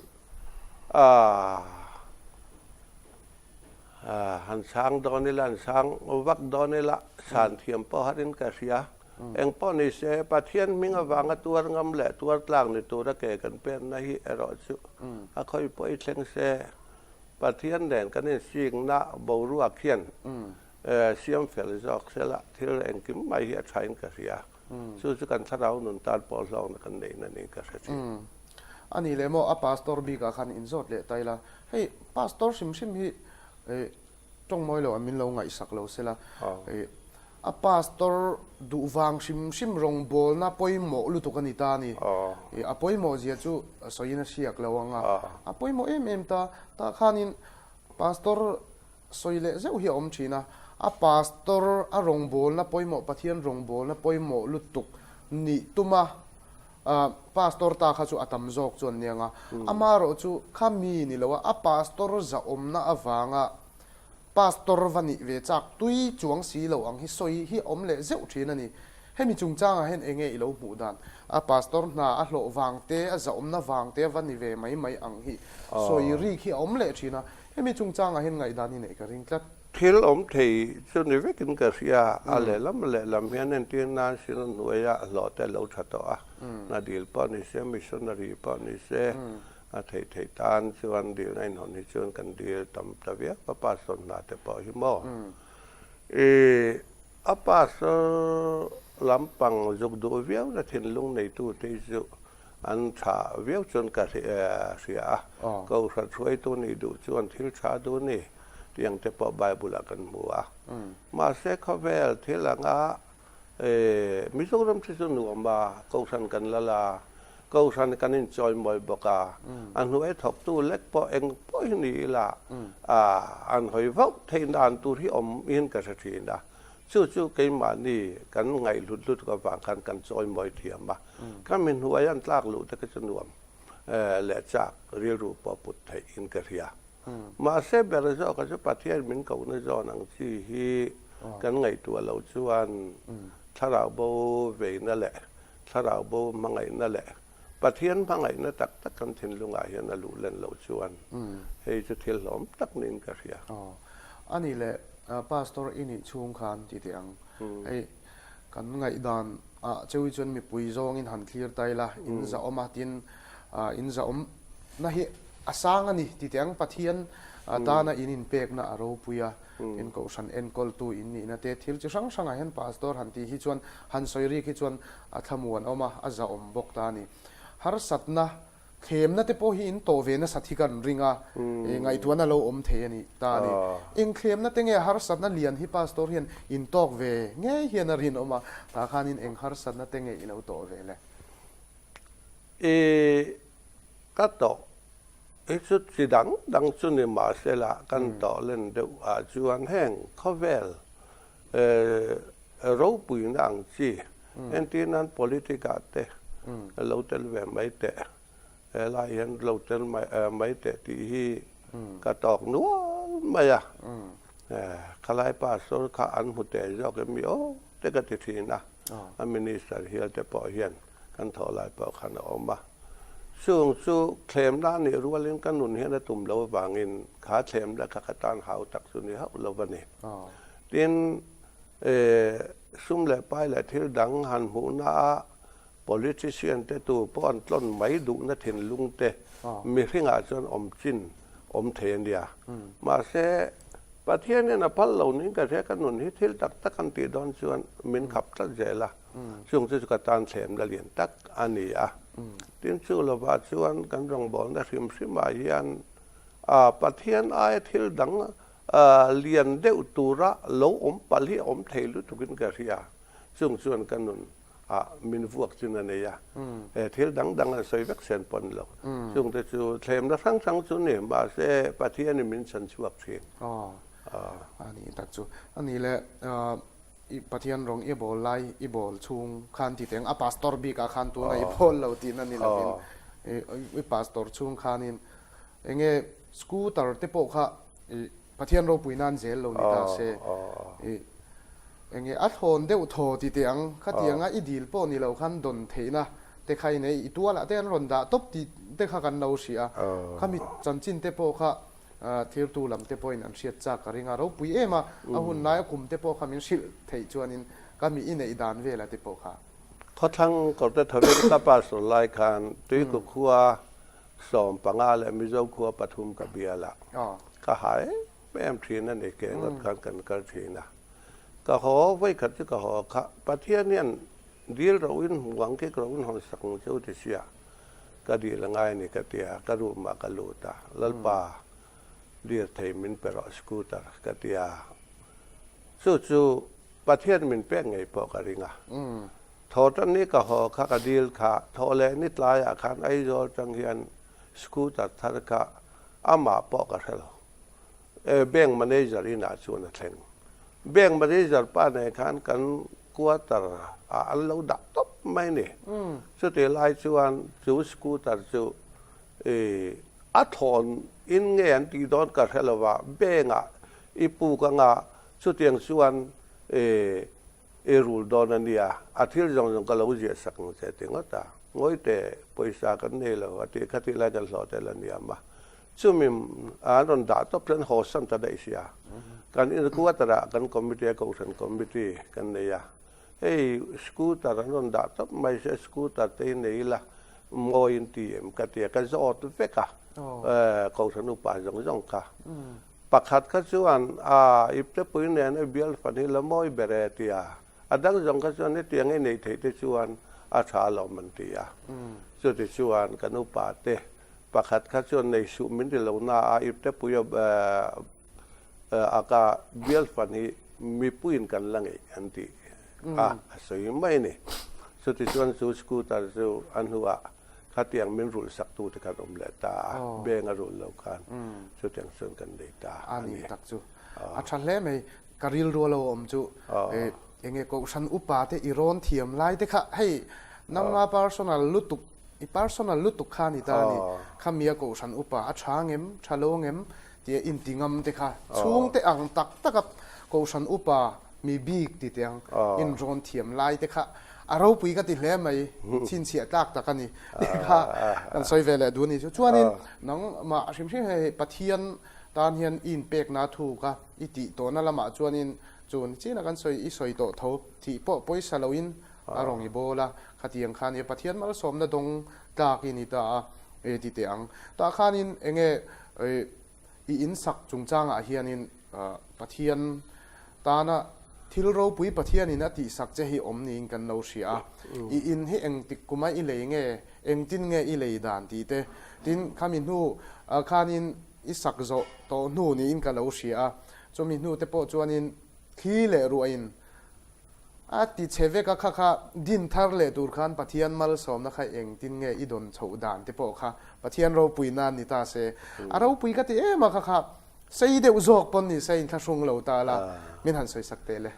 Aaa han sang dawn ila, han sang vak dawn ila, san thiam pawh harin ka hria. Eng pawh ni se, Pathian hming avanga tuar ngam leh tuar tlak ni tura ke kan penna hi erawh chu a khawi pawh i thleng se, Pathian nen kan insikna boruak hian siam fel zawk sela thil engkim mai hi a thain ka hria. Chu chu kan thlarau nun tan pawh hlawkna kan neihna niin ka hre thin. A nih leh maw a pastor bikah khan inzawt leh ta ila, hei pastor hrim hrim hi tawng mawi lo an min lo ngaihsak lo sela, a pastor duh vang hrim hrim rawngbawlna pawimawh lutuk a ni ta a ni. A pawimawh zia chu sawiin a hriak lo ang a, a pawimawh em em ta, tah khanin pastor Sawi leh zeuh hi a awm thin a, a pastor a rawngbawlna pawimawh, Pathian rawngbawlna pawimawh lutuk nih tuma pastor ta kha chu a tam zawk chu an ni ang a, amaherawh chu kha mi ni lo a, a pastor zahawmna avanga pastor va nih ve chak tui chuang si lo ang hi sawi hi a awm leh zeuh thin a ni. Hemi chungchangah hian enge i lo hmuh dan? A pastor hna a hlawh vang te, a zahawmna vang te va ni ve mai mai ang hi sawi rik hi a awm leh thin a, Hemi chungchangah hian ngaihdan i neih ka ring tlat. Thil awm thei chu ni vekin ka hria, a lehlam a lehlam hian entir nan Synod hnuaia hlawh te a lo tha tawh a, hna dil pawh ni se, missionary pawh ni se, a theih theih tan chuan dilna inhawn hi chuan kan dil tam ta viau a, pastor hna te pawh hi maw. I a pastor lampang zuk duh viau na thinlung neitu te hi chu An tha viau chuan ka hria a, Kohhran hruaitu nih duh chuan thil tha duh a ni tih ang te pawh Bible ah kan hmu a. Mahse khawvel thil anga Mizoram thi chu nuam a, Kohhran kan lal a, Kohhran kan inchawimawi bawk a, a hnuai thawktu lek pawh eng pawh hi ni ila an hawi vauh theih dan tur hi awm in ka hre thin a. Chu chu keimahni kan ngaihhlut lutuk avang khan kan chawimawi thiam a, ka mi hnuai an tlak luh te kha chu nuam leh chak rilru pawh put theih in ka hria. Mahse ber zawka chu Pathian min kohna zawn ang chi hi kan ngaihtuah loh chuan thlarau bo veina leh thlarau bo hmangaihna leh Pathian hmangaihna tak tak kan thinlungah hian a luh len loh chuan hei chu thil hlawm tak niin ka hria. Aw. A nih leh Pastor i nih chhung khan ti teh ang. Hei kan ngaihdan ah cheu hi chuan mipui zawngin han thlir ta ila in zahawm a tin in zahawm na hi a sang a ni ti teh ang Pathian tana in inpekna a ropui a in kohhran enkawltu in nihna te thil chi hrang hrangah hian Pastor han tih hi chuan han sawi rik hi chuan a thlamuan awm a, a zahawm bawk ta a ni. Harsatna, thlemna te pawh hi in tawh ve nasat hi kan ring a, ngaihtuahna lo awm thei a ni ta a ni. Eng thlemna te nge harsatna lian hi Pastor hian in tawk ve ngei hian a rinawm a, tah khanin eng harsatna te nge i lo tawh ve le? I ka tawh hi chu chi dang dang chu ni mahsela kan tawh len deuh ah chuan heng khawvel Ropuina ang chi, entir nan politic ah te lo tel ve mai teh, helai hian lo tel mai teh tih hi ka tawk nual mai a. Khalai pastor kha an hmu teh zawk em mi aw te ka ti thin a, a minister hial te pawh hian kan thawh lai pawh khan a awm a. Chung chu thlemna a nih rualin ka nun hian a tum lo avangin kha thlemna kha ka tan hau tak chu ni hauh lo a ni. Tin, sum leh pai leh thil dang han hmuhna a politician te tu pawh an tlawn mai duhna thinlung te mihringah chuan awm chin awm thei a nia. Mahse, Pathian hian a phal lo niin ka hria, ka nun hi thil tak tak an tih dawn chuan min khap tlat zel a, chung chu chu ka tan thlemna lian tak a ni a. Tin, chu lovah chuan kan rawngbawlna hrim hrimah hian Pathian aia thil dang Lian deuh tura lo awm palh hi a awm thei lutukin ka hria. Chung chuan ka nun ah min vuak chin a nei a. He thil dang dang an sawi vek sen pawn lo. Chung te chu thlemna hrang hrang chu ni, mahse Pathianin min chhan chhuak thin. Aw, a ni tak chu. A ni le, i Pathian rawng i bawl lai i bawl chhung khan ti teng a pastor bik ah khan tuna i bawl lo tihna ni lovin i pastor chhung khanin enge scooter te pawh kha I Pathian ropui nan zel lo ni ta se. I enge a thlawn deuh thaw ti teh ang. Khatianga i dil pawh ni lo khan dawn theihna te kha i nei. I tualah te an rawn dah tawp tih te kha kan lo hria a. Khami chanchin te pawh kha thirtu lam te pawhin an hriat chak ka ring a. Ropui em a, a hun lai a kum te pawh kha min hrilh theih chuanin ka mi i neih dan vela te pawh kha. Khawthlang kawrte thovin ka pastor lai khan Tuikuk khua 15 leh Mizo khua pathum ka bial a, ka ha em em thin a ni, ke ngawt khan kan kal thin a. Ka haw vawikhat chu ka haw kha, Pathian hian dil rohin hmuang kik rohin hawn sak ang che u ti sia, ka dil a ngai a ni ka ti a, ka room ah ka lut a, Lalpa dir thei min pe rawh scooter ka ti a, chu chu Pathian min pek ngei pawh ka ring a. Thawhtan ni ka haw kha ka dil kha, thawh leh ni tlaiah khan Aizawl tang hian scooter thar kha amah pawh ka hre lo. Bank manager inah chuan a thleng. Bank manager pa nen khan kan quarter ah an lo dah tawp mai ni. Chutih lai chuan chu scooter chu a thawn in nge an tih dawn ka hre lo va, bank ah i puk anga chutiang chuan I rul dawn a nia, a thil zawng zawng ka lo ziah sak ang che ti ngawt a, ngawi teh, pawisa kan nei lo a tih kha tih lai kan hlawh tel a nia ma. Chumi an rawn dah tawp chuan haw san ta daih sia. Kan in quarter ah kan committee a kohhran committee kan nei a, hei scooter an rawn dah tawp mai se scooter te hi nei ila mawi in ti em ka ti a, ka zawt vek a kohhran upa zawng zawng kha. Pakhat kha chuan, A, iptepui nen i bial fan hi la mawi ber e, ti a. A dang zawng kha chuan hetiang i neih theih te chuan a tha alawm an ti a. Chuti chuan kan upa te pakhat kha chuan nei suh min ti lo na a, iptepui a ka bial fan hi mipuiin kan la ngeih an ti a, a sawi mai a ni. Chuti chuan chu scooter chu a hnuah Khatiang min rulh sak tu te khan awm leh ta a, bank a rulh lo khan chutiang chuan kan nei ta a ni. A ni tak chu a tha hle mai, ka rilru a lo awm chu enge kohhran upa te i rawn thiam lai te kha hei nangma personal lutuk i personal lutuk kha a ni ta a ni, khami a kohhran upa a tha ngem tha lo ngem. Tia inti ngam te kha chhungte ang tak taka Kohhran upa mi bik ti te ang inrawn thiam lai te kha a ropui ka ti hle mai, chhinchhiah tlak tak a ni tih kha kan sawi ve leh duh a ni chu. Chuanin nangmah hrim hrim hei Pathian tan hian i inpekna thuk a, i tih tawhna lamah chuanin chu nichinah kan sawi i sawi tawh tho thih pawh pawisa loin a rawn i bawl a, khatiang khan i Pathian malsawmna dawng tlak i ni ta a, e ti teh ang. Tah khanin enge i insak chungchangah hianin Pathian tana thil ropui Pathianin a tihsak che hi awm niin kan lo hria a, i in hi engtik kuma i lei nge, engtin nge i lei dan tih te, tin khami hnu khanin i sak zawh tawh hnu niin ka lo hria a, chumi hnu te pawh chuanin thli leh ruahin A ti chhe vek a, kha kha din thar leh tur khan Pathian malsawmna kha engtin nge i dawn chhoh dan te pawh kha Pathian ropui nan ni ta se. A ropui ka ti em a, kha kha sei deuh zawk pawn ni se inthlahrung lo ta la, min han sawi sak teh le.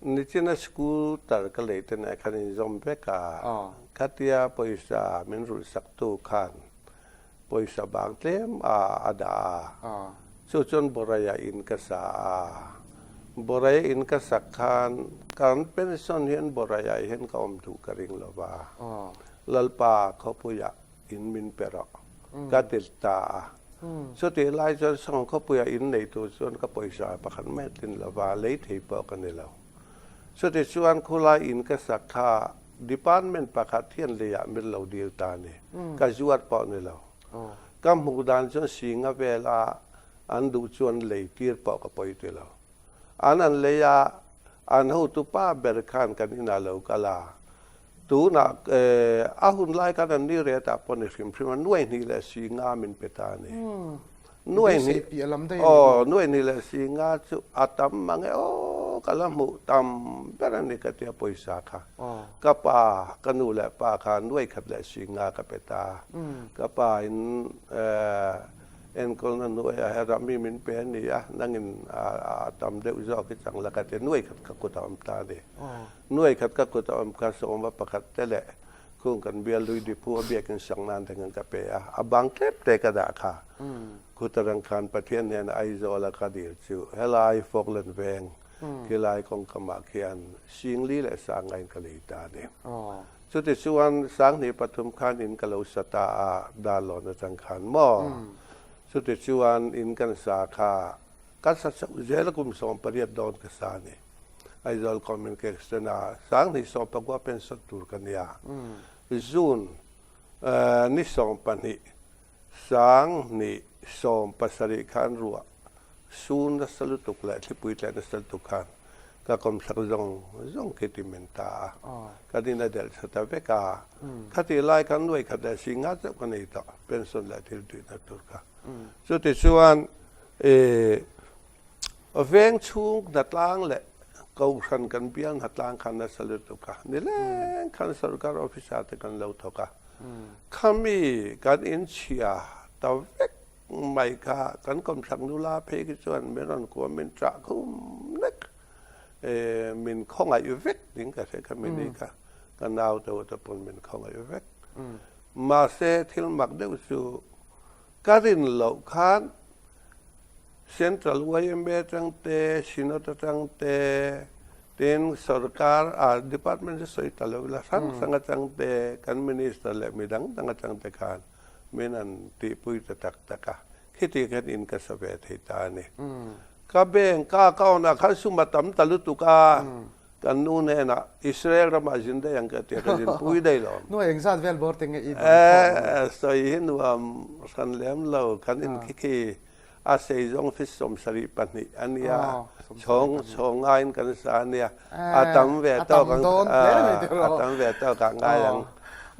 Nichina school tar ka lei te nen khan inzawm vek a, khatia pawisa min rulh sak tu khan Pawisa bang tlem a a dah a, chu chuan Boraiah in ka sa a. Boraiah in ka sak khan kan pension hian Boraiah hian ka awm duh ka ring lo va, Lalpa khawpuiah in min pe rawh ka ti ta a. Chutih lai chuan Sangha khawpuiah in nei tur chuan ka pawisa pakhat mai a tlin lo va, lei thei pawh ka ni lo. Chutichuan khulai in ka sak kha department pakhat hian leiah min lo dil ta a ni. Ka zuar pawh ni lo. Ka hmuh dan chuan singa vela an duh chuan lei tir pawh ka pawi ti lo. An an lei a, an hotupa ber khan kan inah lo kal a. Tunah a hun lai khan an ni ret ah pawh ni hrim hrim a, nuai hnih leh singa min pe ta a ni. Nuai hnih aw nuai hnih leh singa chu a tam mang e aw ka la hmuh tam ber a ni ka tia pawisa kha. Ka pa ka nu leh pa kha nuai khat leh singa ka pe ta. Ka pa in enkawlna hnuaiah he ram hi min pe a ni a, nangin a tam deuh zawk hi chang la ka tia nuai khat ka kut a awm ta a ni. Nuai khat ka kut a awm kha sawma pakhat te leh Khung kan bial lui diphu a biakin sak nan te khan ka pe a, a bang tlep te ka dah kha. Khutarang khan Pathian hnena Aizawl a ka dil chu helai Falkland veng khilai kawngkamah khian Singli leh Sangain ka lei ta a ni. Chutichuan Sanghnih pathum khan in ka lo sa ta a, Darlawn atang khan maw? Chutichuan in kan sa kha ka sa chauh zel a kum 18 dawn ka sa a ni. Aizawl Communication a 20 pakua pension tur ka nia. June ni 12 2017 khan ruah sur nasa lutuk leh thlipui tleh nasa lutuk khan ka kawmchhak zawng zawng khi ti men ta a. Ka din a delh tha ta vek a. Khatih lai khan nuai khat leh si nga chauh ka nei tawh pension leh thil tuihna tur kha. Chutichuan Veng chhung hnatlang leh Kohhran kan bial hnatlang khan nasa lutuk a, nileng khan sorkar officer te kan lo thawk a, khami kan inchhia ta vek mai kha kan kawmchhak nula phei khi chuan min rawn kuam min ṭah khum nek, min khawngaih vek ding ka hre khami ni kha, ka nau te ho te pawn min khawngaih vek. Mahse thil mak deuh chu ka rin loh khan Central yma atang te, Synod atang te, tin sorkar ah department chu sawi ta lo ila hrang hrang atang te, kan minister leh mi dang dang atang te khan min an tihpui ta tak tak a, khiti khan in ka sa ve thei ta a ni. Ka bank ka account ah khan sum a tam ta lutuk a, Kan nu hnenah Israel ramah zin daih ang ka tia ka zin pui daih lo. Nu engzat vel bawr te nge i dawn khawm ang? Sawi hi nuam hran lem lo. Kan in khi khi a sei zawng fit 72 a nia. Chhawng chhawng ngaiin kan sa a nia. A tam ve tawk ang a tam ve tawk ah ngai ang.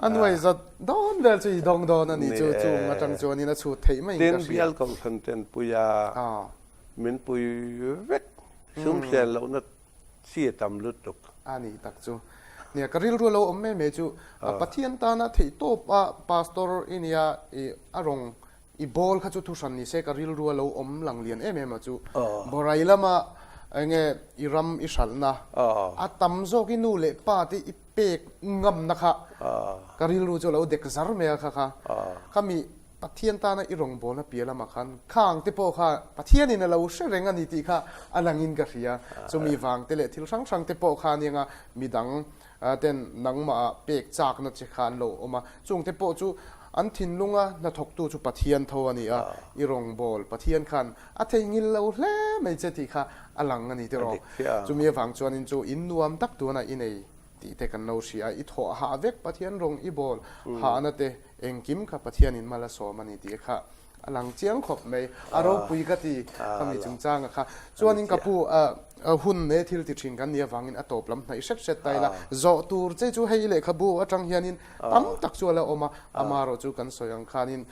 A nuai zat dawn vel chu i dawng dawn a ni chu chung atang chuanin a chhut theih mai in ka hria. Tin bial kohhran ten puia min pui vek sum hriat lohna chi a tam lutuk. A nih tak chu. Nia, ka rilru lo awm mai mai chu Pathian tana theih tawp a pastor i nia i a rawng i bawl kha chu thuhran ni se ka rilru a lo awm lang lian em em a chu. Borai lama enge i ram i hralhna a tam zawk i nu leh pa te i pek ngamna kha ka rilru chu a lo dek zar mai a kha kha. Khami. Pathian tana i rawngbawlna piah lamah khan khang te pawh kha Pathianin a lo hre reng a ni tih kha a langin ka hria. Chumi vang te leh thil hrang hrang te pawh kha a nia midang ten nangmah pek chakna che kha an lo awm a. Chung te pawh chu an thinlunga hnathawktu chu Pathian tho a ni a, i rawngbâwl Pathian khan a theihnghilh lo hle mai che tih kha a lang a ni tiraw. Chumi avang chuanin chu in nuam tak tuna i nei tih te kan lo hria a, i thawh hah vek Pathian rawng i bawl hahna te engkim kha Pathianin mal a sawm a ni tih kha a lang chiang khawp mai. A ropui ka ti khami chungchanga kha. Chuanin ka pu hun ne thil ti thin kan nih avangin a tawp lam hnaih hret hret ta ila. Zawh tur che chu hei lehkhabu atang hianin tam tak chu a la awm a, amarawh chu kan sawi ang khanin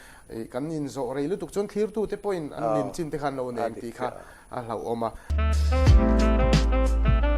kan inzawh rei lutuk chuan thlirtute pawhin an nin chin te khan lo nei ang tih kha a hlauhawm a.